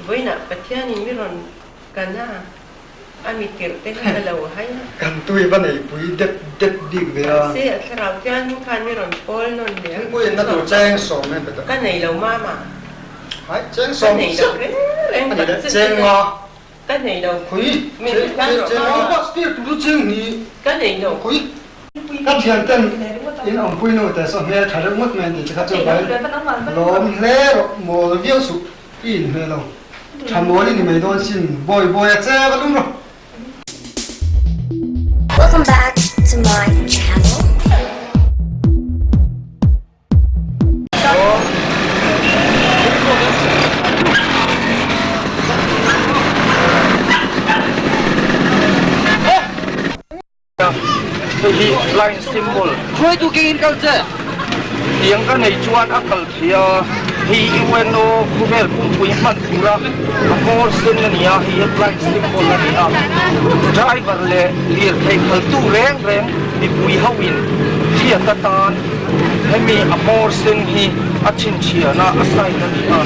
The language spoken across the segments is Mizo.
Vawiinah Pathianin mi rawn kan a, a mi tirh te kha ka lo hai a. Kan tui va nei pui dep dep bik ve a. Mahse a thlarau thianghlim khan mi rawn pawl nawn leh a. Thingpui inna tur cheng sawm em pe Ka nei lo mama. Hai, cheng sawm Ka nei lo reng reng A ni le, cheng nga. Ka nei lo. Khui, Mi ri tan rawh cheng mama. nga bus tir tur chu cheng ni. Ka nei lo. Khui, ka thian ten in awmpui nu te saw hmel tha reuh ngawt mai an ti che kha chu vai lawm hle rawh mawl viau suh. I inhmeh lo. Tha mawl i ni mai dawn sin, bawi bawi a che va lum rawh. Welcome back to my channel. Hei hi line symbol hruaitu keng in kal che tiang ka nei chuan a kal thei a, hei UNO khawvel pumpui hman tura a hmawr sen a ni a, hei hi line symbol a ni a, driver leh lirthei khaltu reng reng mipui ho in hriat atan hemi a hmawr sen hi a chhinchhiahna a sign a ni a,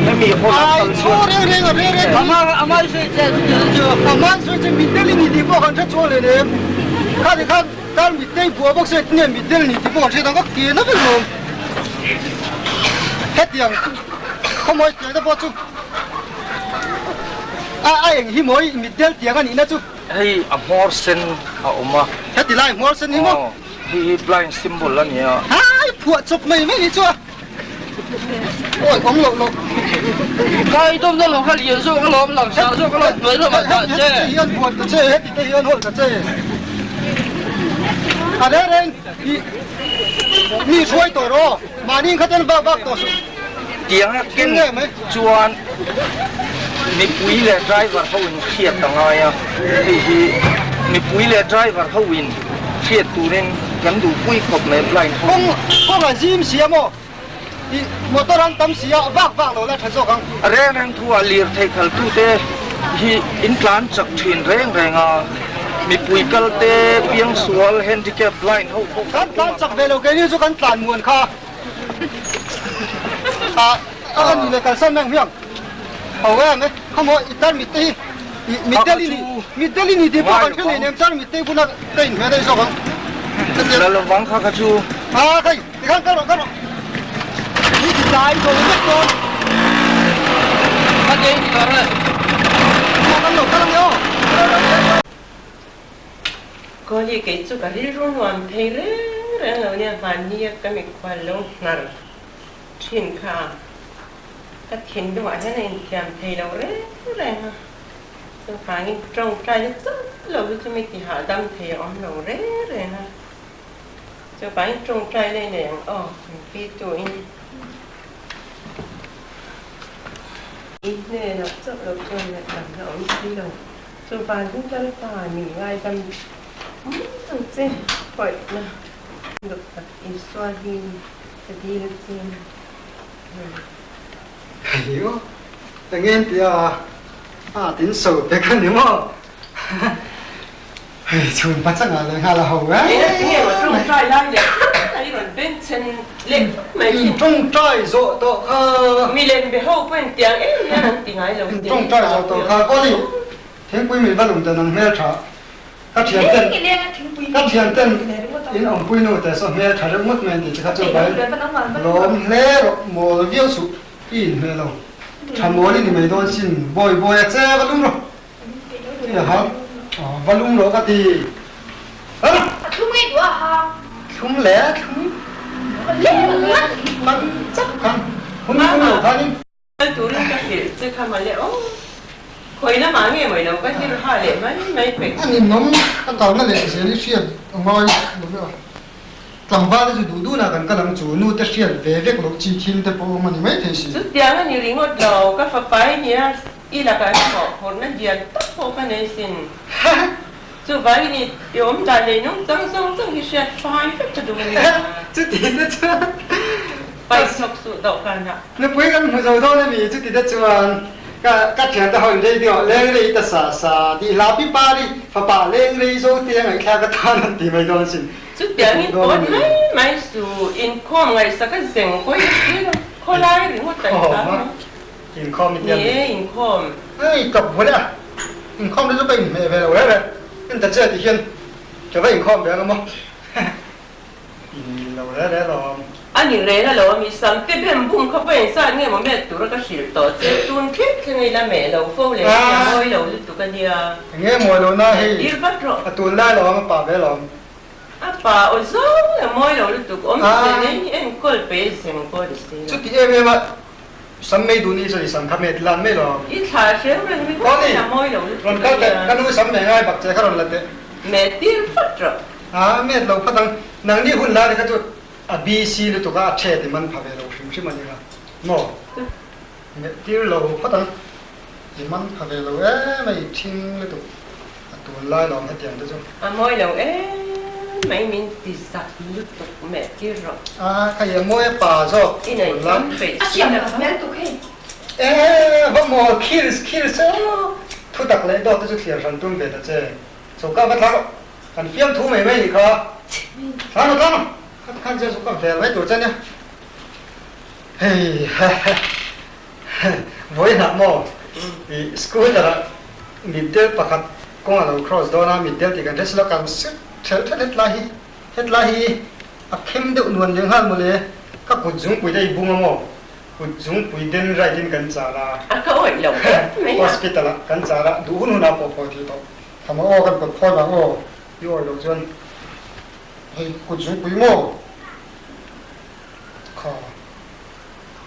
hemi hall an kal chuan. Kha ti khan tar mittei buah bawk se tinge mitdel ni tih pawh kan hriat ang ka ke na vek lawm. Hetiang khawmawi tiang te pawh chu a a eng hi mawi mitdel tiang a nihna chu. Hei a hmawr sen a awm a. Heti lai hmawr sen hi maw? Aw, hei hi blind symbol a nia. Hai phuah chawp mai mai ni chu a. Awi awm loh loh. Kai dawm na lo kha lian zawk alawm lang sah zawk alawm hnuai lamah dah che. Heti hian buan ta che, heti te hian hawl ta che. A reng reng i mi hruai tawh rawh, mahni kha ten vak vak tawh suh. Tiang a ken chuan mipui leh driver ho in hriat a ngai a, hei hi mipui leh driver ho in hriat turin kan duhpui khawp mai blind ho. Kawng kawng a zim si a maw? I motor an tam si a, vak vak lo la tha zawk ang. A reng reng thu ah lirthei khaltute hi in tlan chak thin reng reng a, mipui kal te, piangsual, handicap, blind ho pawh Kan tlan chak ve lo keini chu kan tlan muan kha. A a ni le kalsan mai ang hmiang. Ho em e, khawmaw i tarmit te hi i mitdel i ni mitdel i ni tih pawh kan hre nei nem tarmit te bula ka inhmeh daih zawk ang. La lovang kha kha chu. A kai tikhan kal rawh kal rawh. Ni ti tlai zawh vek dawn. Ka ke in ti kar e. Kan lo kal ang e aw. Kawli kei chu ka rilru nuam thei reng reng lo nia hmanni a ka mikhual lo hnar thin kha ka thinlungah hian a inthiam thei lo reng reng a, chuvangin tawngtai na chauh lo hi chu mi ti hahdam thei a awm lo reng reng a, chuvangin tawngtai na i nei ang aw min pi tuin i hnenah chauh lo chuan ngaihdan a awm si lo. Chuvangin Lalpa min ngaidam mai ang che pawihna duh tak Isua hi ka dil che a ni. Aio, eng en tia a tin so te kha ni maw? Hei chhun pa changah leh nghal a ho e. Eng a tinge maw tawngtai lai leh a i rawn ben chhen leh vak mai thin. Tawngtai zawh tawh kha. Milem be ho pawh in tiang em hian an ti ngai lo. Tawngtai zawh tawh kha Kawli thingpui min va lum dan ang hmel tha. Ka thian ten ka thian ten in awmpui nu te saw hmel tha reuh ngawt mai an ti che kha chu vai lawm hle rawh mawl viau suh i inhmeh lo. Tha mawl i ni mai dawn sin bawi bawi a che va lum rawh. Va lum rawh ka ti. A thlum ngei duh a ha. Thlum le a thlum. Man chak khan. Hun lum lo khanin. Kal turin ka hrilh che kha mawle aw. Khawi lamah nge mawi lo ka hrilh ha leh mai mai pek. A ninawm ka kalna leh zel i hriat a ngai lo ve a. Tlangval te chu duh duhna kan kal ang chu nu te hriat ve vek loh chi thil te pawh awm a ni mai thei si. Chutiang a ni ringawt lo, ka fapa i nia i lakah hian mawhphurhna lian tak pawh ka nei sin. Chuvangin i i awm dan leh nungchang zawng zawng hi hriat fai vek ka duh a ni. Chuti te chuan Paih sawk suh dawhkanah. Nupui kan hmu zo dawn a mi chuti te chuan ka ka thiante ho in radio leng rei ta sa sa tih hla pi pari fapa leng rei zo te a ngaihthlak atan an ti mai dawn sin. Chutiangin pawt mai mai su, inkhawm ngaihsak a zeng pawhin a si lo, khawlai ringawt kan ta mai. Inkhawm i tiam. Ni e, inkhawm. Hei, ka buai a, inkhawm te chu ka inhmeh ve lo reng reng. En ta che ti hian ka va inkhawm ve ang maw? In lo reng reng alawm. A ni reng alawm, i sam te bem bum kha pawh engzat nge maw met tura ka hrilh tawh che, tun thleng thleng ila meh lo fo leh hi a mawi lo lutuk a nia. Enge mawi lo na hei, Tir vat rawh. A tunlai lo ang a pah ve alawm. A pa aw zawng a mawi lo lutuk, awm che nei hi enkawl pe zeng pawh ni si lo. Chuti em em a Sam mei duh ni chuan i sam kha met lan mai lo. I thla hreu reng ringawt hian a mawi lo lutuk a nia. Rawn kal teh, ka nu sam mei ngai bak che kha rawn la teh. Met tir phawt rawh. A met lo phawt ang. Nangni hun lai te kha chu a BC lutuk a, a the ti man pha ve lo hrim hrim a nia. Maw? Met tir lo phawt ang. I man pha ve lo em a, i thing lutuk. A tun lai lawm hetiang te chu. A mawi lo em mai min ti zak lutuk meh tir rawh. A kha i a mawi a pa zawk I nei tam peih A siam lo hmel tuk hei. E va mawl khir khir se thu tak leh dawt te chu thliar hran tum ve ta che. Choka va thla rawh. Kan fiam thu mai mai nih kha. Thla rawh thla rawh. Khat khan che chu ka vel mai tur che nia. Hei he he. Vawi hnah maw? I scooter ah mitdel pakhat kawng a lo cross dawn a, mitdel tih kan hre silo kan sut thelh thelh hetlai hi, hetlai hi a khem deuh nuan leh nghal mawle, ka kut zungpui te i bung a maw? Kut zungpui den right in kan chal a, A ka awih lo em mai a. Hospital ah kan chal a, duh hun hun ah pawh phawi thei tawh. Thama aw kan kut phawi vang aw, i awih loh chuan hei kut zungpui maw? Kha.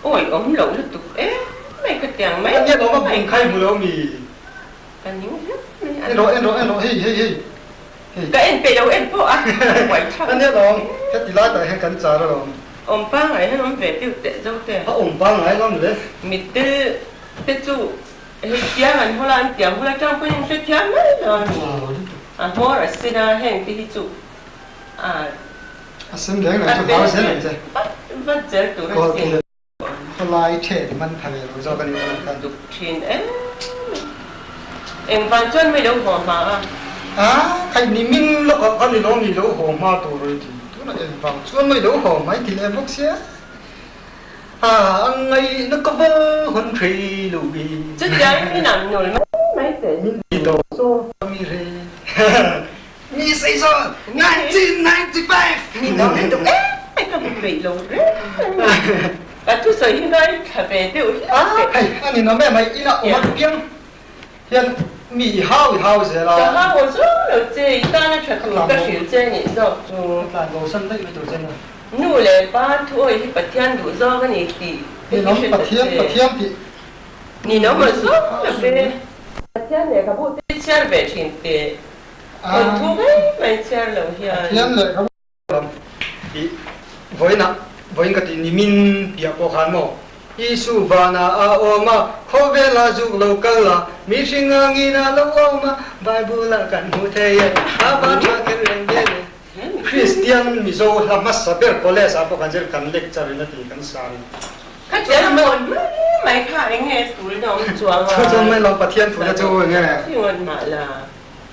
Awi awm lo lutuk em mai ka tiang mai A nia lawm a bung khai hmu lo mi. Ka ning hle mai a. En rawh en rawh en rawh hei hei hei hei. Ka en peih lo en pawh a buai thlak. A nia lawm heti lai tak hian kan char alawm. Awm pangngai hian awm ve deuh teh zo te. A awm pangngai lawm le. Mittel te chu hei tiang an hawla an tiang hawla tang pawhin an hrethiam mai lo a ni. A hmawr a sin a heng te hi chu a. A sem reng reng chu hau zel ang che. Vat vat zel tur a sin. Khawlai then man pha ve lo zawk a ni ka lang khan. Duk thin em mai. Engvang chuan mai lo haw hma a? A, khai ni min lawk ah khan i lo ni lo haw hma tur a ti. Tunah engvang chuan mai lo haw mai ti leh bawk sia. A, a ngaihna ka va hawn thei lo ve. Chutiang in an nul mai mai teh. Min ti lo zawk a mi re. Mi sei zawn 1995. Mi dang hi duh em mai ka hmu peih lo reng reng a. Ka thusawi hi ngaithla ve deuh hlek teh. Hei a ni nawm em mai ina awm a piang hian mi i hau i hau zel a. Ka hau aw zawng lo che i tana tha tur ka hrilh che nih zawk chu. Ka tlan bo san daih mai tur che nia. Nu leh pa thuawi hi Pathian duh zawk a ni tih te hi hre ta che. Pathian Pathian tih. Ni nawm aw zawng lo ve. Pathian lehkhabu te chhiar ve thin teh. Thawnthu mai mai chhiar lo hian. Pathian lehkhabu lam i vawiinah vawiin ka tih ni min piah pawh khan maw Isu vanah a awm a, khawvelah zuk lo kal a, mihring angin a lo awm a, Bible-ah kan hmu thei e, a va tha kher reng ve le. Kristian Mizo hla hmasa ber college ah pawh kan zir kan lecture in a ti kan sa ni. Khatiang mawi mai mai kha eng nge tul na awm chuang a. Chu chuan mai lo Pathian thu te chu eng nge. Ringawn mah la.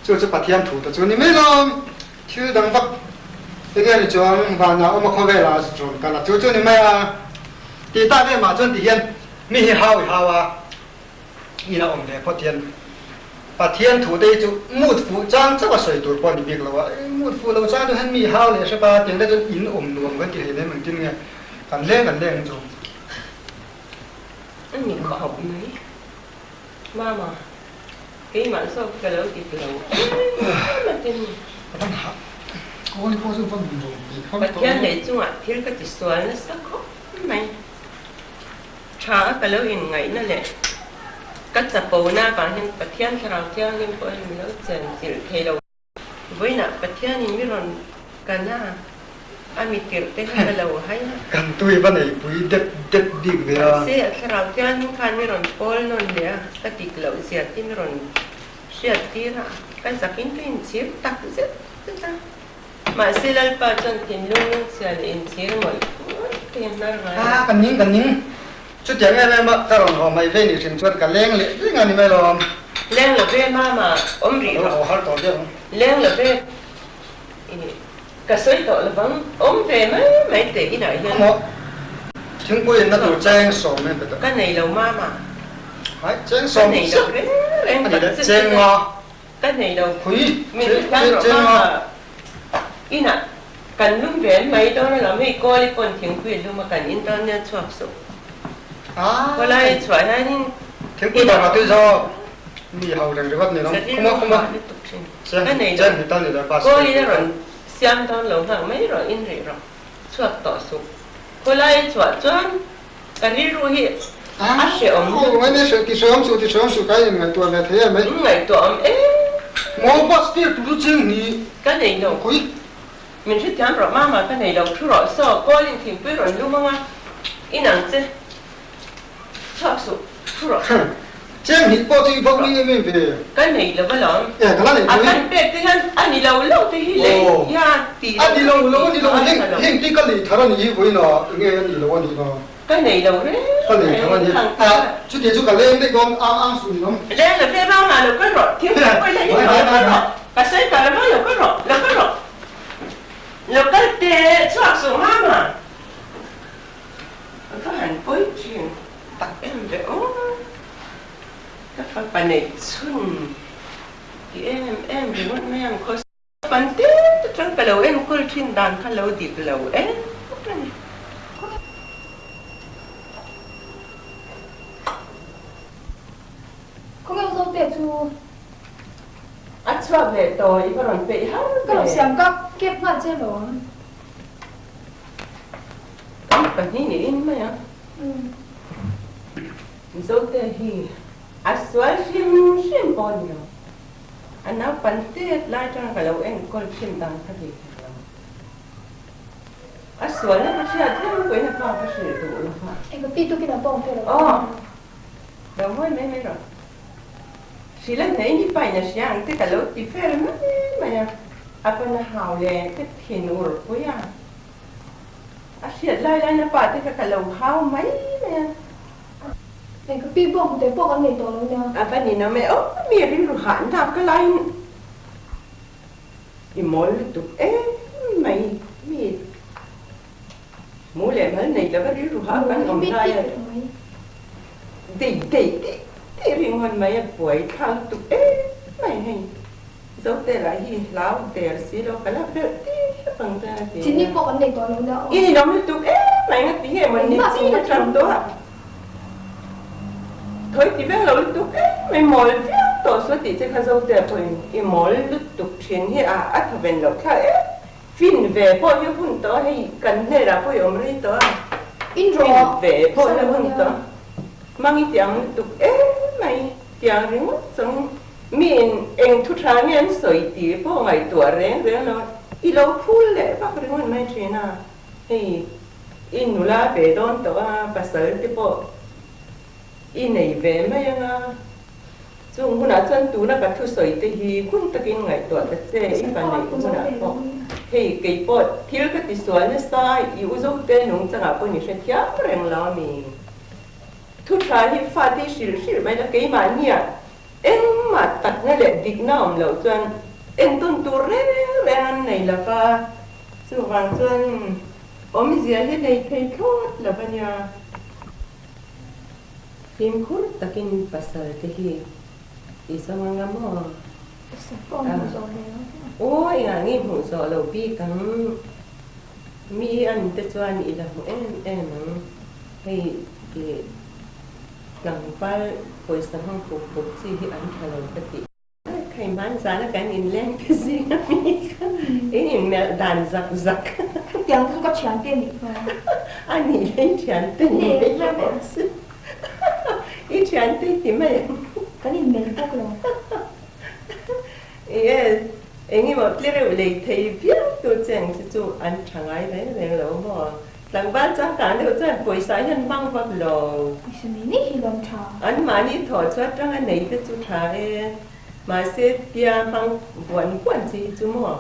Chu chu Pathian thu te chu ni mai lo, thil dang vak eng nge ni chuang vanah awm a khawvelah rawn kal a, chu chu ni mai a. Tih tak em ah chuan ti hian mi hi hau i hau a, ina awm ve phawt hian Pathian thu te hi chu mut fuh chang chauh a sawi tur pawh a ni bik lo a, mut fuh lo chang chu hian mi hau leh hrep a, tiang te chuan in awm nuam kan ti hlei lem engtin nge kan leng kan leng chu. A ni khawp mai. Mama, keimah zawk ka lo dik lo em a tin. Pathian lei chungah thil ka ti sual nasa khawp mai. Tha a ka lo inngaihna leh ka chapona avang hian Pathian Thlarau Thianghlim pawh hi mi lo chen chilh thei lo. Vawiinah Pathianin mi rawn kan a, a mi tirh te kha ka lo hai a. Kan tui va nei pui dep dep bik ve a. Mahse a thlarau thianghlim khan mi rawn pawl nawn leh a, ka dik loh zia te mi rawn hriat tir a, ka zakin ka inchhir tak zet zet a. Mahse Lalpa chuan thinlung lungchhia leh inchhir mawlh mawlh te hi a hnar ngai a. A, ka ning ka ning. Chutiang em em a ka rawn haw mai ve nih hrim chuan ka leng leh reng a ni mai lawm. Leng lo ve mama awm rih Ka lo rawh. haw har tawh deuh ang. Leng lo ve i ka sawi tawh lo vang awm ve mai mai teh inah hian. Khawmawh thingpui inna tur cheng sawm em pe tawh. Ka nei lo mama. Hai, cheng sawm Ka nei lo reng reng A ni le, cheng nga. Ka nei lo. Khui, Min hre thiam rawh cheng nga. Mama. Inah kan lum ve mai dawn alawm hei Kawli pawn thingpui lum a kan in dawn nia chhuak suh. Khawlai chhuah hianin Thingpui inah bakah tui zawk mi ho reng ringawt ni lo. Ka rilru Khuma khuma hah lutuk thin. Cheng Ka nei lo. cheng hi tal ni le bus Kawlin a rawn siam dawn lo nghak mai rawh in rih rawh. Chhuak tawh suh. Khawlai chhuah chuan ka rilru hi a hrehawm lutuk. Aw, ngai ti hrehawm suh, ti hrehawm suh, ka in ngaihtuah ve thei em mai. In ngaihtuah awm em? Maw bus tir tur chu cheng ni. Ka nei lo. Khawi. Min hrethiam rawh mama, ka nei lo thu rawh. Saw, call in thingpui rawn lum ang a, in ang che. Chhuak suh, thu rawh. Cheng hnih pawh chu i vak ring em em ve. Ka nei lo alawm. E, ka la nei A lo i. kan pek te hian a ni lo lo te hi lei hian tih A lo ni lo hi lo a tih ni lo. a Heng tha lo. heng te ka lei thar a ni hi vawiin ah enge a ni lo a ni lo. Ka nei lo reng Ka lei thar a ni. reng. A, chuti chu ka leng daih dawn ang ang suh ni awm. Leng lo ve vang ah lo kal rawh. Thil ka pawi la hi lo kal rawh. Ka sawi ta lo va lo kal rawh, lo kal rawh. Lo kal teh chhuak suh mama. Ka han pawi thin tak em ve aw. Ka fapa neih chhun ti em em ringawt mai ang khaw. Pan tet atang ka lo enkawl thin dan kha lo dik lo em a ni. Khawnge u Zote chu? A chhuak leh tawh i va rawn peih har ve. Ka lo siam ka kep nghal che lawm. Kan pahnih niin mai a. Zote hi a sual hrim hrim pawh a ni lo. A naupan tet lai tang ka lo enkawl thin dang kha dik hek lo. A sualna ka hriat reng pawhin a pa ka hrilh duh lo va. Eng ka pi tukin a pawng phei lo. Aw, lo ngawi mai mai rawh. Hrilh a hnei ni pain a hria ang te ka lo ti fel mai mai a. A pan a hau leh ka thin ur pui a. A hriat lai laiin a pa te kha ka lo hau mai mai a. Eng ka pi pawh hmu te pawh kan nei tawh lo nia. A va ninawm e aw, mi rilru hah nak ka laiin i mawl lutuk em mai mi mu leh mal nei lova rilru hah kan awm lai a dei dei tih tih ringawt mai a buai thla lutuk em mai hei. Zote lah hi hlau der si lo ka la belh tih ang chuan a ti a. Chini pawh kan nei tawh lo nia aw. I ninawm lutuk em mai nga ti nge maw ni chin a tang tawh a. Thawi ti veng lo lutuk em mai mawl viau tawh suh a tih che kha Zote pawhin i mawl lutuk thin hi a a thaw ven loh thlak em. Fin ve pawh hi hun tawh a hei kan hnenah pawh i awm rei tawh a. In Fin rawh ve pawh hi sa lo hun nia. tawh mang i ti ang lutuk em mai tiang ringawt chang Miin eng thu tha nge an sawi tih pawh ngaihtuah reng reng lo, i lo phul leh vak ringawt mai thin a, hei i nula ve dawn tawh a, pasal te pawh i nei ve mai ang a, chung hunah chuan tuna ka thusawi te hi hun takin ngaihtuah ta che i fa neih hunah pawh hei kei pawh thil ka tisual nasa i u zote nungchangah pawh ni hrethiam reng lo a mi. Thu tha hi fate hrilh hrilh mai la keimahnia engmah takna leh dikna awm loh chuan entawn tur reng reng an nei lo va, chuvang chuan awmzia hi nei thei thlawt lo va nia. Fimkhur takin pasal te hi i zawng anga maw? Pasal pawh an hmuh zawh hle lo. Aw engah nge hmuh zawh loh bik ang? Mi an te chuan i la hmu em em ang. Hei i tlangval pawisa hmang puk puk chi hi an tha lo ka ti. Khai hman zana kan inleng te zing a mi kha in inmelh dan zak zak. Chutiang chu ka thiante a nih kha. A nih leh i thiante ni mai lo awm si. I thiante i ti mai ang. Kan inmelh bawk lo. Yes, engemaw tlereuh lei thei viau tu che ang che chu an tha ngai reng reng lo maw? Tlangval changkang deuh chuan pawisa hian hmang vak lo. Pawisa nei nei hi lawm tha. An mahni thawh chu atanga nei te chu tha e. Mahse tia hmang buan buan chi hi chu maw?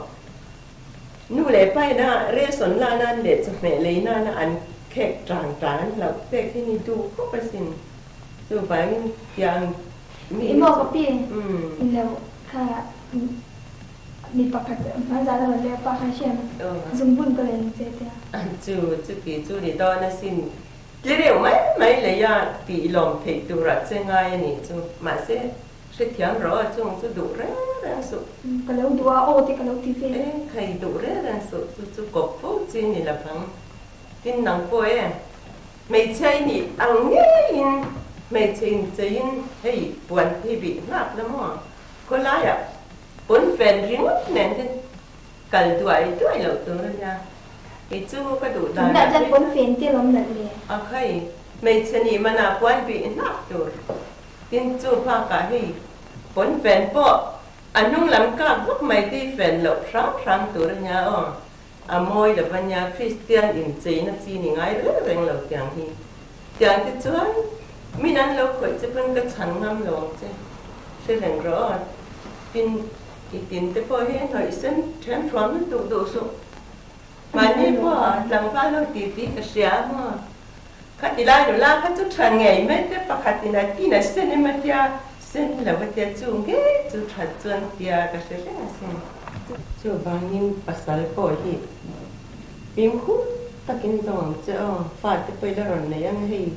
Nu leh pa ina ration la nan leh chawhmeh lei nana an khek tang tang an hlauh pek hi ni duh khawp asin. Chuvangin tiang mi I maw ka pi? Inlo kha Mi pakhat hmanzan a rawn leh a pa khan hriat zungbun ka lei ang che tia. Chu chuti chu ni dawn asin. Tlereuh mai mai lei a tih lawm theih turah che ngai a nih chu. Mahse, hrethiam rawh a chung chu duh reng reng suh. Ka lo duh a, aw te ka lo ti ve. E, khai duh reng reng suh, chu chu kawp fo chi ni lo vang. Tin nang pawh e, hmeichhia i nih ang ngeiin hmeichhe incheiin hei puan phei bih nghak la maw? Khawlaiah pawnfen ringawt nen te Kal duai duai loh tur a nia. Kei chu ka duh dan ah phei chuan. Te lawm nalh le. A khai, hmeichhe nih manah puan bih hnak tur. Tin chu bakah hei pawn fen pawh a hnung lam kak vak mai te hi fen loh hram hram tur a nia aw. A mawi lo a nia, Kristian incheina chi ni ngai reng reng lo tiang hi. Tiang te chuan min an lo khawih che pawn ka chhan ngam lo ang che. Hre reng rawh aw. Tin I tin te pawh hi hnawih sen then thuam lutuk duh suh. Mahni pawh tlangval ho ti tih ka hria a maw? Khati lai nula kha chu tha ngei mai te pakhat in a tin a sen em a tia, sen lo a tia chu ngei chu that chuan tia ka hre reng asin. Chuvangin pasal pawh hi fimkhur takin zawng ang che aw, fate pawh i la rawn nei ang hei.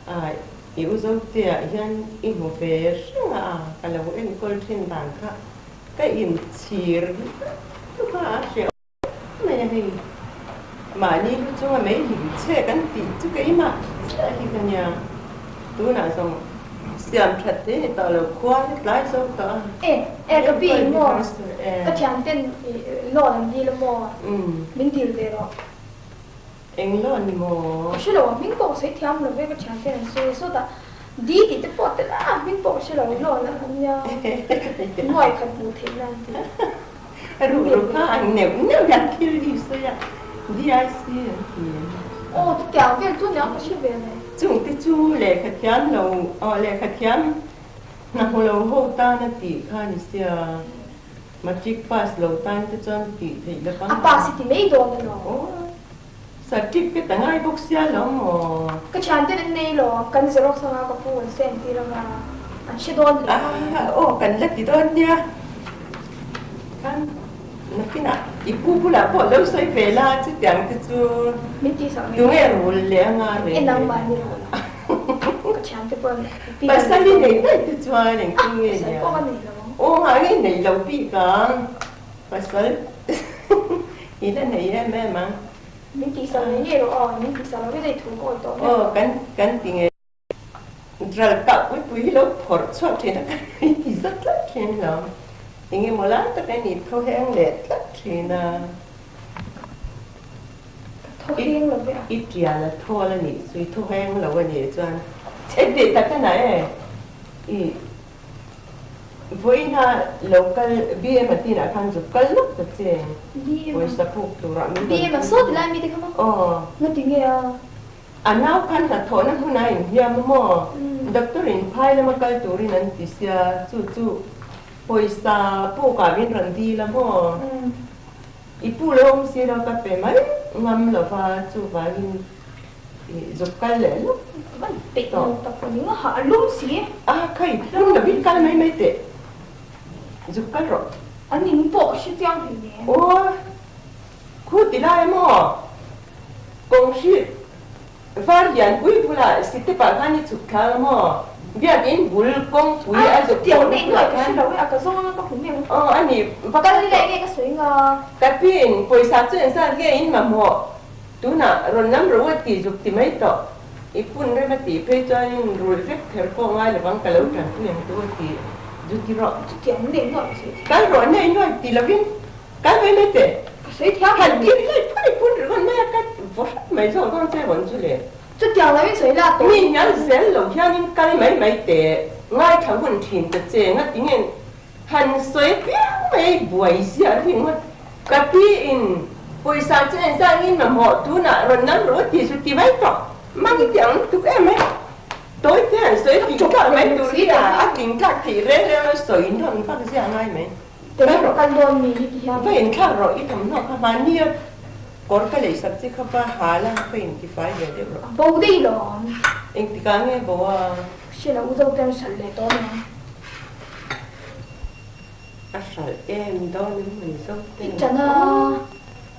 A, i u Zotea hian i hmu ve reng a, ka lo enkawl thin dan kha ka inchhir lutuk a, a hre awm mai a hei. Mahni lu chunga mei hlim che kan tih chu keimah chiah hi ka nia. Tunah zawng siam that thei ni tawh lo khua hi tlai zo tawh a. E, e ka pi maw? Ka thian ten loan an dil a maw? Min dil ve rawh. Eng lo ni maw? Ka hre lo, a hming pawh ka sawi thiam lo ve, ka thian ten an sawi sawt a, Di tih te pawh tel a, a hming pawh ka hre lo, lo an a nia, nuai khat hmuh theih nan ti. Ruh ruh kha an neuh neuh hian thil hi sawi a, DIC an ti. Aw, chutiang vel chu nia ka hre ve le. Chung te chu lehkha thiam lo, aw lehkha thiam hna hmu lo ho tan a tih kha ni sia. Matric pass lo tan te chuan tih theih la pang. A pass hi ti mai dawn emaw? Aw, certificate a ngai bawk sia lo maw? Ka thian ten an nei lo, kan xerox anga ka pu an send tir anga an hre dawn le. Ah, aw kan la ti dawn nia. Khan nakinah i pu bulah pawh lo sawi ve la chutiang te chu. Min tih sak mai. Tunge rul leh anga reng. E nangmah ni rawh la. Ka thian te pawh an pi. Pasal i nei daih te chuan engtin nge nia? Pasal pawh ka nei lo. Aw ngah nge nei lo bik ang, pasal i la nei em em ang. Min tih sak ngei ngei rawh aw, min tih sak lo vek a i thu ka awih tawh vek. Aw kan kan ti nge ral kah pui pui hi lo phawrh chhuak thin a kan i ti zat tlat thin lo. Enge maw lai tak a ni tho heng leh tlat thin a. Ka tho heng lo vek a. I tial a thawl a nih chu i tho heng lo a nih chuan chhe tak a na e i. Vawiina lo kal BM a tinah khan zuk kal lawk ta che. Pawisa puk turah min rawn BM a saw ti lai mi te kha maw? Aw. Nga ti nge a? A nau khan hnathawhna hmunah a inhliam a maw? Doctor in phai lama kal turin an ti sia, chu chu pawisa pukah min rawn dil a maw? I pu lo awm si lo ka pe mai ngam lova chuvangin Zuk kal leh lawk mai tawh. Peih lo tak ni nga hah a lum si. A khai lum lovin kal mai mai teh. Zuk kal rawh. An in pawh ka hre chiang hlei nen. Aw khu ti lai maw? Kawng hrilh var lian pui bulah sitep ah khan i chhuk thla maw? Biakinn bul kawngpui a zuk pawh na bulah khan. A hre lo e a ka zawng anga ka hmu miah. Aw a ni va kal leh nge ka sawi nga. Ka pin pawisa chu engzat nge in mamawh? Tunah rawn lam rawh a ti zuk ti mai tawh. I phun rem a tih phei chuanin rulh vek kher pawh ngai lovang ka lo tanpui ang tu a ti zu ti rawh. Chutiang nei nuai ka sawi thiam. Kal rawh nei nuai ti lovin kal mai mai teh. Ka sawi thiam Han tir lai phun i phun ringawt mai a ka vaw hrat mai zawk dawn che vawn chu le. Chutiang lovin sawi la tawh. Mi hnial zel lo hianin kal mai mai teh. Ngaithla hun thin ta che nga tinge Han sawi piang mai buai ziah ringawt. Ka pi in pawisa chu engzah ngin mamawh tunah rawn nam rawh ti chu ti mai tawh. Mang i ti ang lutuk em e. Tawi te han sawi tling tlak mai tur hi a, a tling tlak theih reng reng a sawi nawn vak ziah ngai mai. Kal rawh kal dawn mi hi ti hian. Va inthlak rawh i thawmhnaw kha mahni a kawr ka lei sak chi kha va ha la ka intifai ve deuh rawh. A bo daih lawm. Engtikah nge bo a? Hre lo u zo ten hralh leh tawh aniang. A hralh em dawn em ni zo ten. I ṭan a,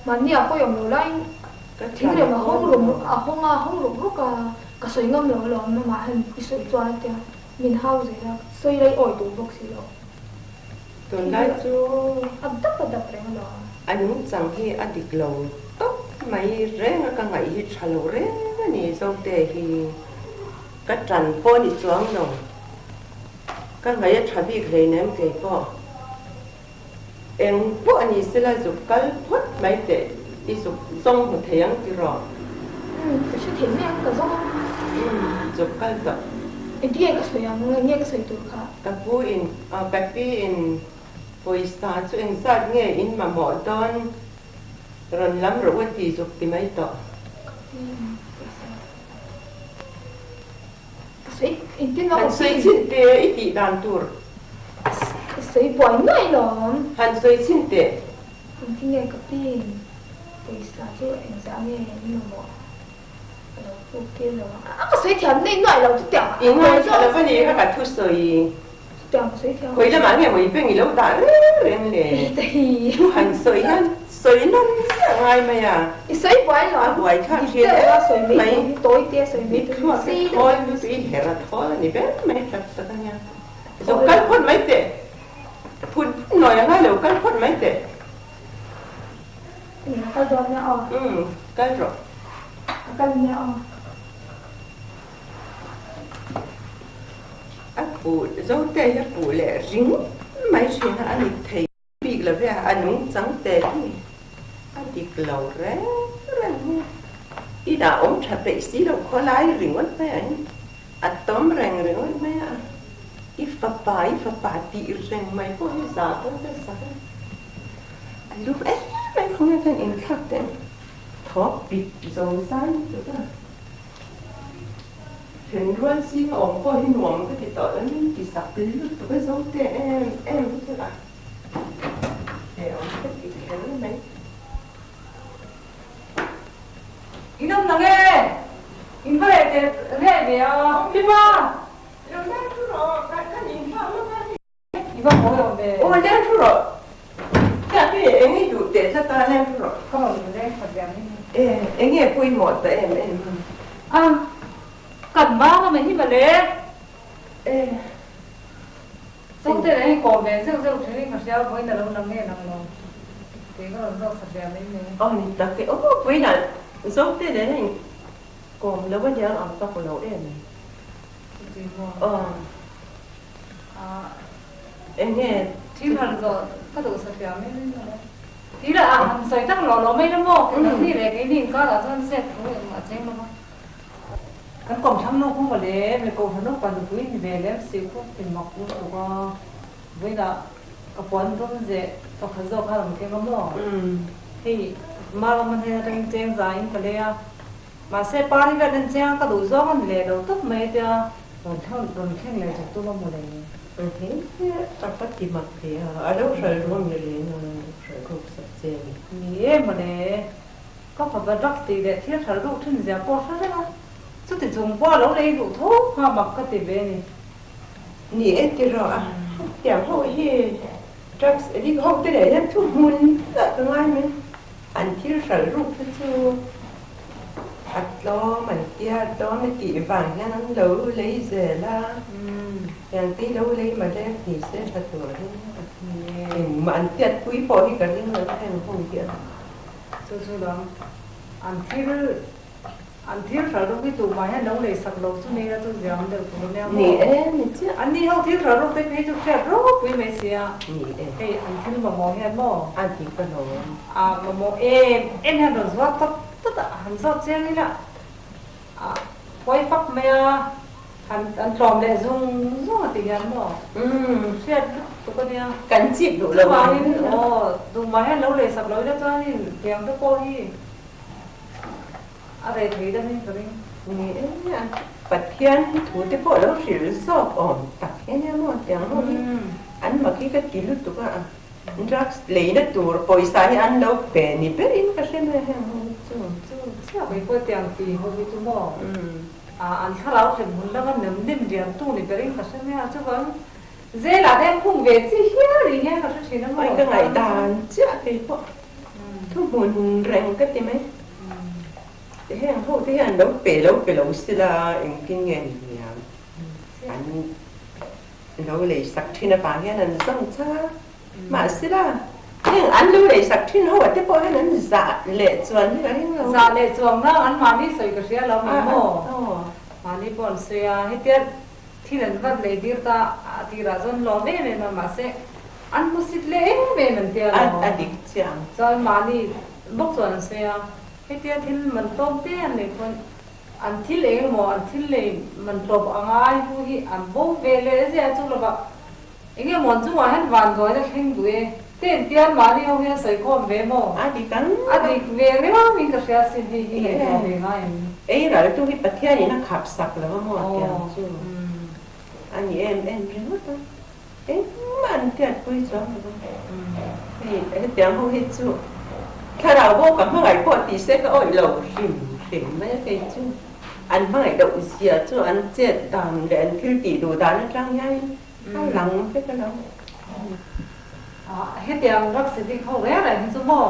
mahni ah pawh i awm lo laiin. Ka Thing tlan rem a pawh hawng ni rum lo. a hawng a hawng ruk ruk a, ka sawi ngam lo alawm amah hian i sawi chuan a tia min hau zel a, sawi lai awi duh bawk si lo. Tunlai chu a dap a dap reng alawm. A nungchang hi a dik lo tawp mai reng a, ka ngaih hi tha lo reng a ni Zote hi ka tan pawh ni chuang lo, ka ngaih a tha bik hleinem kei pawh. Eng pawh a ni sela zuk kal phawt mai teh i zuk zawng hmu thei ang tiraw? Umm ka hre thei mai ang ka zawng ang. Umm zuk kal tawh. Engti nge ka sawi ang eng nge ka sawi tur kha? Ka pu in ka pi in pawisa chu engzat nge in mamawh dawn rawn lam rawh u a ti zuk ti mai tawh. Ka pi in pawisa Ka sawi engtin a Han awm sawi chhin teh i tih dan tur. Ka sawi buai nuai lawm. Han sawi chhin teh. Engtin nge ka pin pawisa chu engzah nge in mamawh ka lo puk tir lo ang. A ka sawi thiam nei nuai lo chutiang I ngaithla lo va ni kha ka thusawi. Chutiang ka sawi thiam. Khawi lamah nge maw i beng i lo dah reng reng le? Hei Thu han sawi hian sawi nan ziah ngai mai a. I sawi buai lo. A buai thlak Dik thin deuh a sawi em mai mai. tur hi tawi te a sawi mai I tur hi thluak sei hi deuh thawl hian lutuk i her a thawl a ni ber mai tak tak a nia. Zuk kal phawt mai teh. Phun phun nawi a ngai lo kal phawt mai teh. Eng kal dawn nia aw. Umm kal rawh. Ka kal nia aw. A puh Zote hi a puh leh ring mai thin a, a ni thei bik lo ve a, a nungchang te hi a dik lo reng reng hi. Inah awm tha peih si lo khawlai ringawt mai ah hian a tawm reng ringawt mai a, i fapa i fapa tih reng mai pawh hi zah dawn ta sak a, a lum em em khawnge khan inthlak teh ang thawk pit zo zai lutuk a. Thenrual zinga awm pawh hi nuam ka ti tawh lo, min ti sak lutuk a zo te em em hi chu a hleuh ka ti kher mai. In awm nang e, in va leh teh reh ve a, Pipa! Lo leng thu rawh, kan inhlau lawk a ni. I va hawi awm ve. Aw leng thu rawh. Hia hi eng i duh teh tlat a leng thu rawh. Ka rawn leng khat ve ang hi. E eng nge pawimawh ta em em a. A kan vang a mai hi mawle. E. Chawngte reng i kawm ve zeuh zeuh thin in ka hria vawiin a lo lang nge lang lo. Kei ka rawn zawk khat ve mai mai. Aw ni tak e. Aw vawiin ah Zote nen a in kawm lo a niang ang vak lo em. Chuti maw. Aw. Eng nge? Thil han zawh ka duh sa hria mai mai lo. Thil a han sawi tak lo lo mai la maw? Kei ni leh kei ni inkar ah chuan zep thu engmah a cheng lo va. Kan kawm thlang nu khu mawle, mi kohhran upa nupui ni ve lem si khu in mak lutuk a. Vawiinah ka puan dum zeh pakhat zawk kha rawn keng a maw? Hei Marama hnen atangin cheng za in ka lei a. Mahse party vel en chiang ka duh zawng a ni leh lo tawp mai tia rawn thleng rawn thleng leh chak tum a mu leh. He a va ti mak ve a, a lo hral ruam ni reng a, a lo hral ruk sak che a ni. Ni e mawle, ka fapa drugs tih leh thil hral ruk thin zia pawh hre reng a, chuti chung pawh a lo lei duh tho kha mak ka ti ve a ni. Ni e tiraw a, hetiang ho hi drugs addict ho te leh hian thu hmun chiah ka ngai mai, an thil hral ruk te chu. A tlawm an tia, a tlawm i tih vang hian an lo lei zel a, tiang te lo lei mah le ni se tha tur hi engmah an tiat pui pawh hi ka ring lo heng ho hi a. Chu chu dang an thil an thil hral rawk hi tumah hian lo lei sak lo chu nei la chu ziam deuh tur ania maw? Ni e, ni chiah. An ni ho thil hral rawk te phei chu hriat ropui mai sia. Ni e. Hei an thil mamawh hian maw? A dik alawm. A mamawh em em hian rawn zuar tawp tawp a, han zawt chiang ila a phawi fak mai a, han an tlawm leh zung zung a ti hian maw? Umm. Hriat lutuk a nia. Kan chip duh lo mai. Chuvangin aw duhmah hian lo lei sak lo ila chuanin tiang te pawh hi A rei thei deuh in ka ring. Ni e, a Pathian thu te pawh lo hrilh zawk awm tak hian nia maw tiang ho hi an mak hi ka ti lutuk a, drugs leina tur pawisa hi an lo pe ni ber in ka hre mai a heng ho hi chu. Chu chiah mai pawh tiang ti ho hi chu maw an thlarau hrem hun lama nem nem rian tu ni ber in ka hre mai a, chuvang zelah te hian khung ve chi hial rih hian ka hre thin a maw. Ka ngaihdan chiah kei pawh thuhmun reng ka ti mai. Heng ho te hian lo pe lo pe lo sila engtin nge ni hniam an lo lei sak thin avang hian an zawng chang a, mahsela heng an lo lei sak thin ho ah te pawh hian an zah leh chuan hi ka ring lo. Zah leh chuang nang an mahni sawi ka hria lo mai maw? Mahni pawh an sawi a, hetia thil an vat lei dir ta a tirah chuan lawm em em a, mahse an hmusit leh em em an tia lo. A dik chiang. Chuan mahni bawk chuan an sawi a. Hetia thil man tlawm te an neih pawn an thil eng emaw an thil lei man tlawm a ngai hu hi an bo ve leh zia chu lovah eng emaw an chungah hian vanduaina thleng duh e te intian mahni ho hian sawi khawm ve maw? A dik ang. A dik ve riau in ka hria sin hei hi ngaihtuah ve ngai em ni? Ei ral tu hi Pathian in a khap sak lo a maw tiang chu a ni em em ringawt a. Engmah an tiatpui chuang lo va, hei hetiang ho hi chu thlarau bawk a hmangaih pawh tih se ka awih lo hrim hrim mai a, kei chu an hmangaih loh zia chu an chet dan leh an thil tih duh dan atang hianin a lang vek a lo. Hetiang rak sidik ho reng reng hi chu maw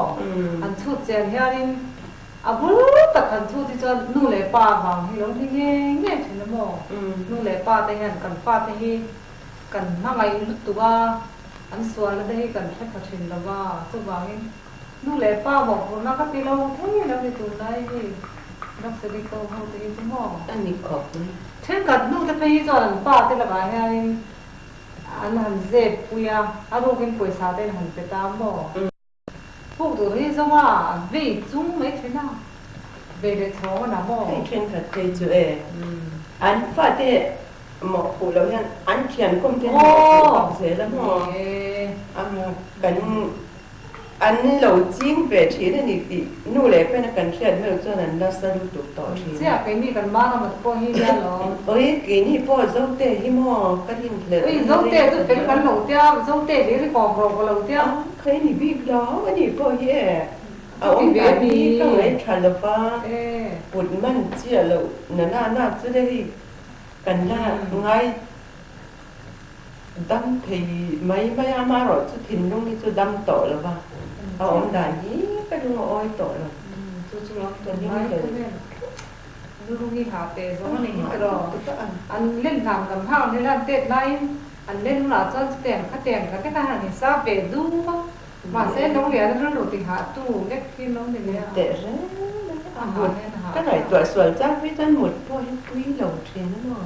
an chhut chen hianin a bul tak han chhut hi chuan nu leh pa vang hi lo ni nge nge thin a maw, nu leh pa te hian kan fate hi Kan hmangaih lutuk a, an sualna te hi kan hre pha thin lo va, chuvangin nu leh pa mawhphurhna ka ti lo thei lo ni tunlai hi Roxedy ko ho te hi chu maw? A ni khawp mai. Thenkhat nu te phei hi chuan an pa te lakah hianin an han zep pui a, a rukin pawisa te an han pe ta maw? Puk tur hi zawng a vei chung mai thin a, vei leh chhawng a na maw? Hei thenkhat phei chu e, an fate mawhphuh loh hian an thian kawm te hian mawhphuh bak zel a maw? Kan an lo ching ve thin a ni tih nu leh pena kan hriat hmel chuan an nasa lutuk tawh thin. Chiah keini kan Maramat pawh hi nia lo. Oi keini pawh Zote hi maw ka rinhlelh. Oi Zote chu fel kan lo tia, Zote hlir hi kawm rawh ka lo tia. Kha ni bik lo, ani pawh hi e a awm dan hi ka ngaih tha lo va, put man chiah loh na na na chu le hei kan la ngai dam thei mai mai a, amaherawhchu thinlung hi chu dam tawh lo va, a awm dan hi ka lung a awi tawh lo. Chu chu lo tun ngai khawvel lurung hi ha teh zawng a ni hi tiraw, an len hlam lam hak an len tet laiin An len hunah chuan chutiang khatiang ka te kha han insa ve dup a, mahse lo lian a rilru ti hah tu lek hi lo ni leh a. Teh reng a mut ka ngaihtuah sual chang hi chuan mut pawh hi pui lo thin a maw?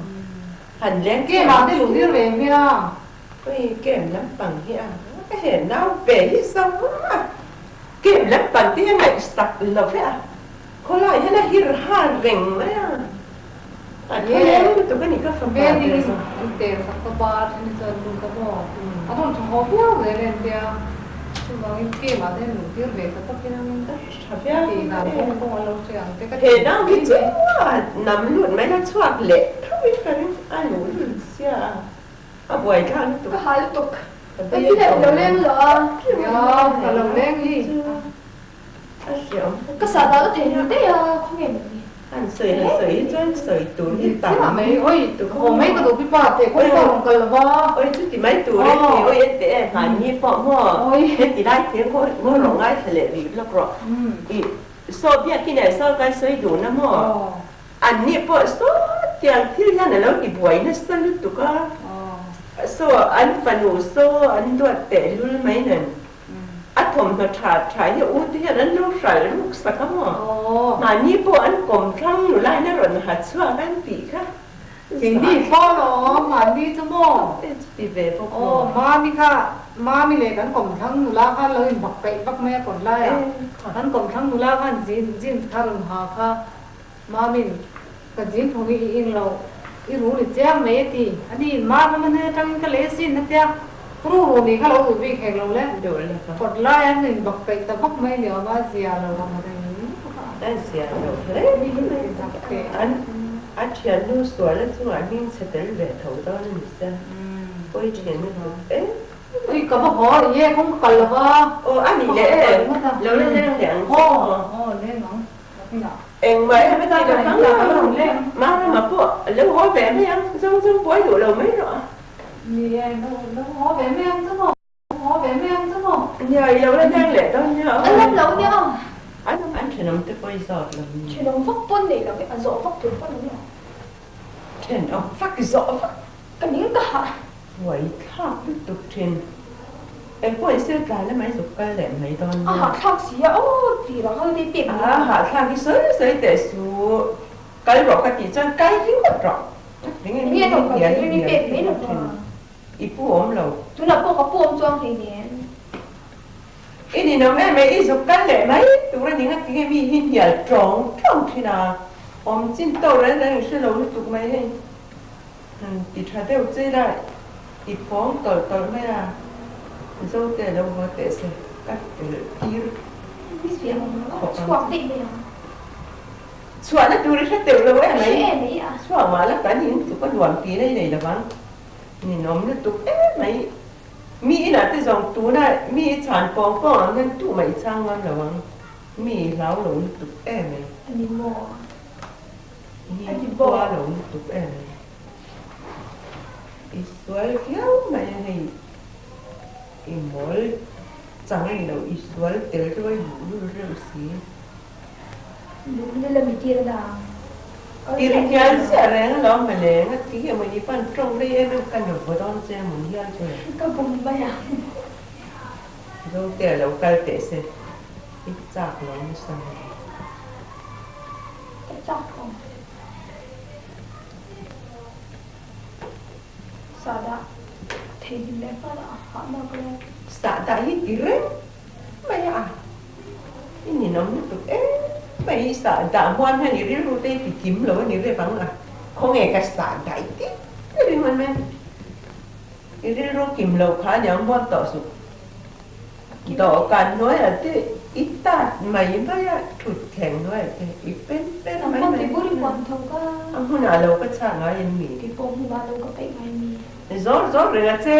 Han leng Game ah te luh tir ve hmel a. Ui game lampang hi a ka he nau ve hi zo a, game lampang te hi a ngaihsak lo ve a. Khawlai hian a hir ha reng mai a, a thleng lutuk a ni ka fapa te zawng. An teh sak ka pa a then hi chuan lu ka maw a rawn tha haw viau zel em tia chuvangin game ah te hian luh tir ve ta tawp in ang tha viau tih dan kawng kawng a lo hre ang te ka ti. He nau hi chu a nam lut mai la chhuak leh tho in ka ring a luh lut sia a, a buai thlak lutuk. Ka ha lutuk. Ka ti leh lo leng lo a. Nia ka lo leng hi. Ka sah dah la thei lo daih a, khawnge maw ni? Han sawi han sawi hi chuan sawi tur hi tam Chiah mai, oi haw mai ka duh pi pa teh kawng pawh rawn kal lo va. Oi chuti mai tur e ti, oi en teh e hmanni pawh maw heti lai thir ngaw ngaw rawh ngaithla leh rih lawk rawh. I saw biakin eh saw kan sawi dun a maw? Anni pawh saw tiang thil hian a lo ti buai nasa lutuk a, saw an fanu saw an duat teh lul mai nen. A thawmhnaw tha tha hi u te hian an lo hral ruk sak a maw? Mahni pawh an kawm thlang nula in a rawn ha chhuak an tih kha. Keini pawh lawm mahni chu maw? Chuti ve bawk maw? Aw mami kha mami leh kan kawm thlang nula kha lo in bak peih vak mai a kawt lai a, kan kawm thlang nula khan jeans kha rawn ha kha Mamin ka jean thawng hi i ing lo, i ru ni chiang mai a ti. Ani in mar lam a hnen atangin ka lei asin a tia, ru ru ni kha lo duh bik hek lo le. Kawt lai an in bak peih ta vak mai ni awm a, zia lo ang reng bawk a. A zia lo hle mai. An a thiannu sual a chungah hming chhe tel ve tho dawn a ni sia, pawi thian lutuk em. Ui ka va haw i e, kawng ka kal lo va. Aw a ni leh e, lo la leng leh ang che aw. Aw leng ang. Engmah em ti lo kang lo, Marama pawh a lo haw ve mai ang, zawng zawng buai duh lo mai rawh a. Ni e, lo haw ve mai ang chu maw, haw ve mai ang chu maw. Nia, i lo la leng leh dawn nia aw. An lam lo nia aw. An. Thenawm te pawh i zawt lo mi? Thenawm vak pawn nei lo e, a zawh vak tur pawn awm lo. Thenawm vak zawh vak. Ka ning ka hah. Buai thlak lutuk thin. Engpawh i sel tlai lamah i zuk kal leh mai dawn nia. A hahthlak si a, aw tih rang hal te pek mai. A hahthlak hi sawi sawi teh suh. Kal rawh ka tih chuan kal ringawt rawh. Enge mi hnial hnial ringawt thin. I pu awm lo. Tunah pawh ka pu awm chuang hleinem. I ninawm em e, i zuk kal leh mai tur a ni nga tinge mi hi hnial tawng tawng thin a, awm chin tawk reng reng i hre lo lutuk mai hei. Ti tha deuh che la, i pawng tawlh tawlh mai a, Zote lo haw teh se, ka tel tir khawp ang che. Chhuahna tur i hre teuh lo em mai, chhuah mah la kan in tluk a nuam tihna i nei lovang, ninawm lutuk em mai. Mi inah te zawng tuna mi i chhan pawng pawng ang hian tumah i chhang ngam lo ang. Mi i hlau lo lutuk em e. A ni maw? Mi i khua lo lutuk em e. I sual viau mai a hei. I mawl chang a ni lo, i sual tel deuh a i luhlul reuh si. Luhlul a mi tir a dang. Tir hial chiah reng alawm mawle, nga ti nge mawni pan tawng rei em em ka nuva dawn che mawn hial chu le. Ka bum mai a. Zote a lo kal teh se, i chak lo nasa mai. Ka chak lo. Sahdah theihnghilh leh nghal a hahna ka lai. Sahdah hi ti reng mai a. I ninawm lutuk em mai i sah dah huam hian i rilru te i ti kim lo a ni rep ang a, khawnge ka sah daih tih ka ring awm e. I rilru kim lo kha aniang huam tawh suh. Dawhkan hnuaiah te i tat mai mai a, thut thleng hnuaiah te i pen pen mai mai a hmunah lo ka chhak ngai em mi? Zawr zawr reng a che.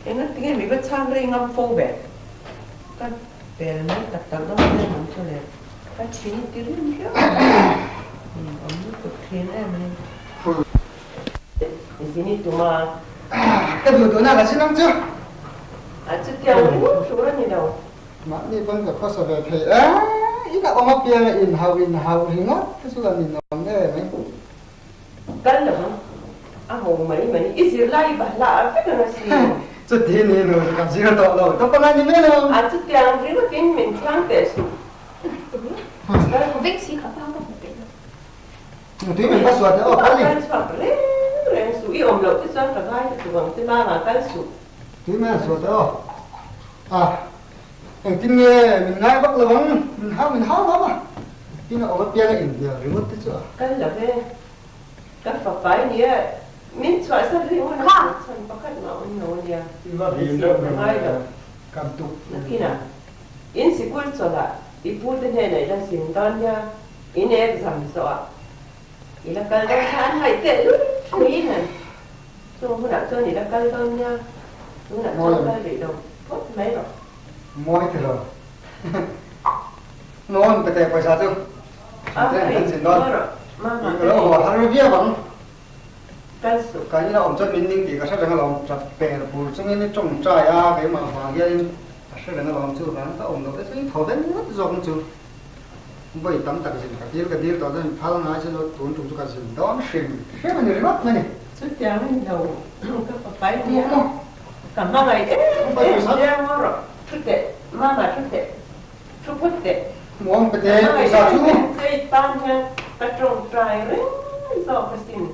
Enga tinge mi va chhang rei ngam fo ve? Ka pel mai tak tak dawn em ang chu le. Ka thin i ti rim viau mai. Awm lutuk thin em a ni. Zin i tum a. Ka duh duhna ka sin ang chu. A chutiang ringawt tur a ni lo. Mahni pawn ka khawsa ve thei e. Ina awm apianga inhauh inhauh ringawt te chu a ninawm em mai. Kal lo ang, a ho mai mai. I zirlai i bahla a vek ang asin. Chuti ni nu chu ka zir tawh lo tawp ang a ni mai lo. A chutiang ringawtin min chhang teh suh. Veng si kha pa ka hmu peih lo. Tui min va suah teh aw kal ni. Kal chhuak reng reng suh, i awm loh te chuan ka ngai lutuk ang che mama kal suh. Tui min han suah teh aw. A engtin nge min ngai vak lo ang, min hau min hau lo a. Tin a awm apiang a inhnial ringawt te chu a. Kal lo ve, ka fapa i nia, min chhuahsan rih hun a hmuh chhan pakhat mah awm lo a nia, min zir ka ngai lo. Nakinah in sikul chawlhah i pu te hnenah i la zin dawn nia, in exam zawhah i la kal dawn kha an ngaih teh lul thin an. Chung hunah chuan i la kal dawn nia, tunah chuan kal rih lo phawt mai rawh. Mawi ti lo. Nawn ka teh pawisa chu te an zin dawn. Ka lo haw har viau ang. Ka ina awm chuan min ning tih ka hre reng alawm. Tap per pur chungin i tawngtai a, keimah vang hianin ka hre reng alawm chu vang ka awm loh te chu i thaw veng ngawt zawk ang chu. Vawi tam tak zin ka dil ka dil tawh chuan phal ngai chu lo tun tum chu ka zin dawn hrim hrim a ni ringawt mai ni. Chutiang a ni lo, ka papai nia ka hmangaih em em chiang rawh. Thu teh, mama thu teh. Thu phut teh. Muang pe teh, pawisa chu. Chei tan hian ka tawngtai reng zawk asin.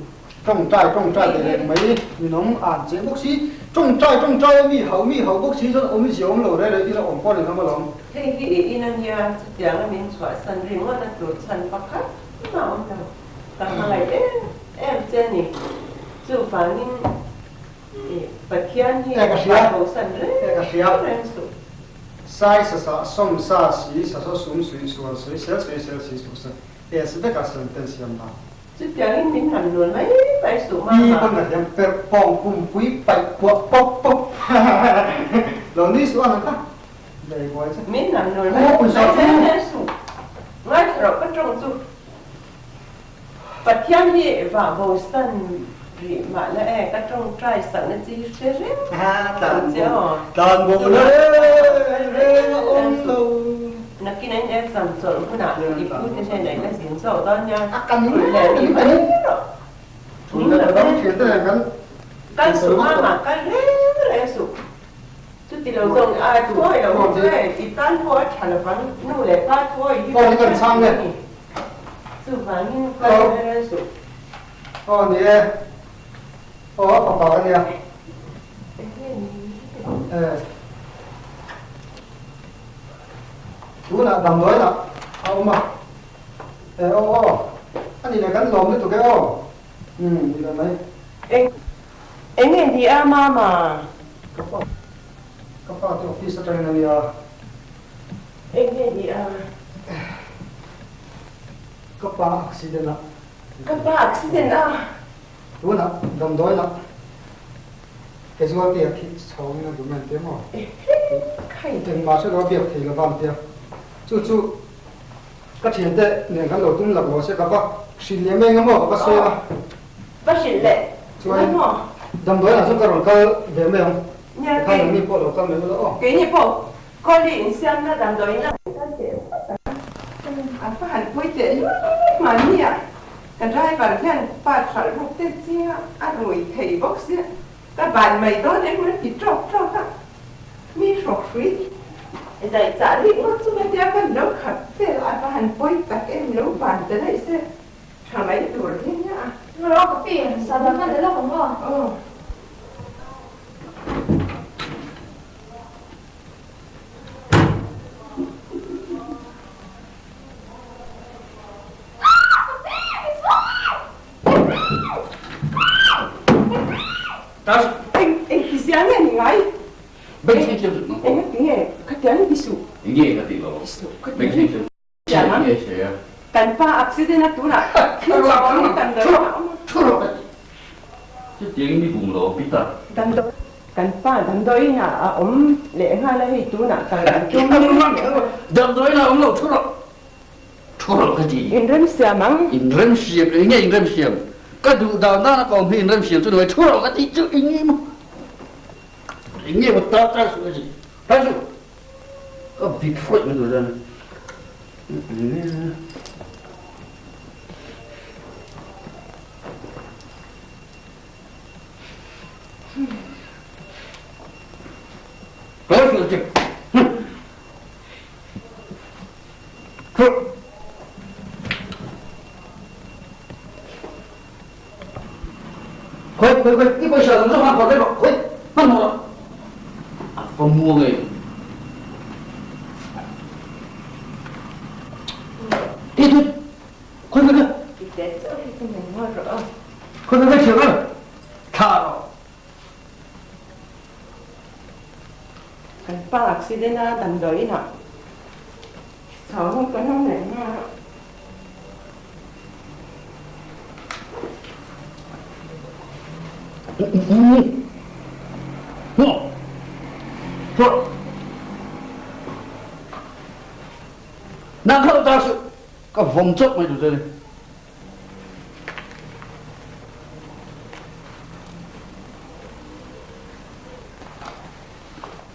Tawngtai tawngtai teh reng mai, minawm an cheng bawk si. Tawngtai tawngtai a mi hau mi hau bawk si chuan awm i ziawm lo reh reh ila awm pawh a ninawm alawm. Hei hi i in ania, chutiang a min chhuahsan ringawt a tur chhan pakhat mah awm lo. Ka hmangaih em em che a ni. Chuvangin Pathian hi a bosan reng reng suh. Sai sa sa sawm sa si sa saw sum sui sual sui sel sui sel si su sa e si vek a siam ten siam dan. Chutiangin min han luan mai mai suh mama. Pi pawn ka thiam perh pawng pumpui paih puah pawp pawp lo nui suh a nang kha lei buai che. Min han luan mai mai suh ngaithla rawh ka tawng chu. Pathian hi vah bosan rih mah la e, ka tawngtai sakna chi hi hre reng ang che aw. Tlan bo na reng reng a awm lo. Nakin a in exam chawlh hunah i pu te hnenah i la zin zawk dawn nia. A kan Ning leh ni mai rawh. Ning lo ve. Kal suh mama, kal reng reng suh. Chuti lo zawng a thuawi lo hi chu e, i tan pawh a tha lovang, nu leh pa thuawi hi kan hriat a ni. Chuvangin kal reng reng suh. Aw ni e. Aw a fapa ka nia. E. Tunah damdawiinah a awm a. E aw aw. A ni leh kan lawm lutuk e aw. Umm ni lo mai. Eng eng nge ni a mama? Ka pa ka pa te office atangin a nia. Eng nge ni a? Ka pa accident a. Ka pa accident a. Tunah damdawiinah casualty a thih chhawngin a duh mai an ti maw? Engmah hre lo a biak thei lo va an ti a. Chu chu ka thiante nen kan lo tum lak lo se ka va hrilh leh mai eng emaw ka va sawi a. Va hrilh leh Chuan damdawiinah chuan ka rawn kal ve mai ang. Tikhan an ni pawh lo kal mai ula aw. Keini pawh Kawli insiamna damdawiin lamah kal teh phawt a, a va han pawi teh luai mahni a, ka driver hian part hralh ruk te chinga a rui thei bawk sia, ka ban mai dawn em rawn ti tawk tawk a, mi hrawk hrui zai chah rik ngawt chu hetia kan lo khat vel a va han pawi tak em lo ban ta daih se tha mai tur hi nia. Rawh ka pi, sadam a ni lawk ang aw. Aw. Engtizia nge ni ngai? Engatinge khatiang i ti suh? Kan pa accident a tunah thil chawng in damdawi a awm a. Kan pa damdawi in a awm leh nghal a hei tunah kal an tum mek leh a. Inremsiam ang. Ka vit hrawih mai tur chuan Khawi khawi khawi i pawisa zawng zawng khan phawrh vek rawh khawi hmanhmawh rawh a va muang e ti thut khawi khawi khawi khawi khawi thiam em thla rawh Kan pa accident a damdawiin ah chau hawng kan awm leh nghal a. Nang kha lo tar suh, ka vawm chawp mai tur che ni.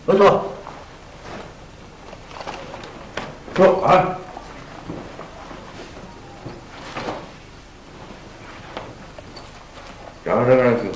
Lo chhuah. Chhuah a. Rang rang rang chu.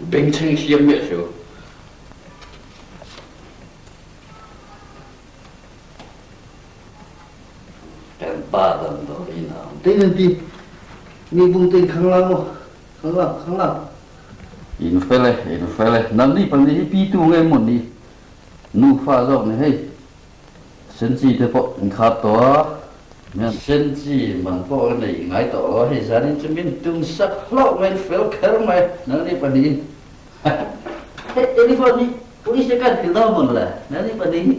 Bengchheng hliam miah hlo. Kan pa damdawi in a um. Tein an ti. Mi bung tein khang la maw? Khang la, khang la. In fel e, in fel e. Nangni pahnih hi pitu nge maw ni? Nufa zawk ni hei. Senchi te pawh in khat tawh a. Mian Senchi man pawh ka nei ngai tawh lo a, hei zanin chu min tum sak hlauh mai, fel kher mai nangni pahnih. Hei telephone hi police te kan hrilh dawn mawn le, nangni pahnih hi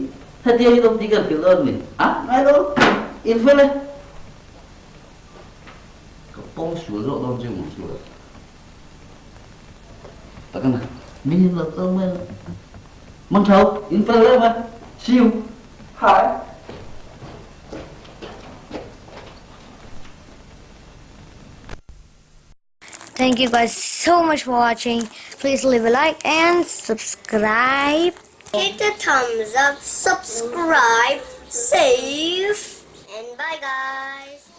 hetiang hi awm tih kan hrilh dawn mi? A ngai lo, in fel e. Ka pawng sual zawk dawn che maw chu le. Tak a na, min in lo tawng mai lo. Mang tho, in fel hle mai. See you. Hi. Thank you guys so much for watching. Please leave a like and subscribe. Hit the thumbs up, subscribe, save, and bye guys.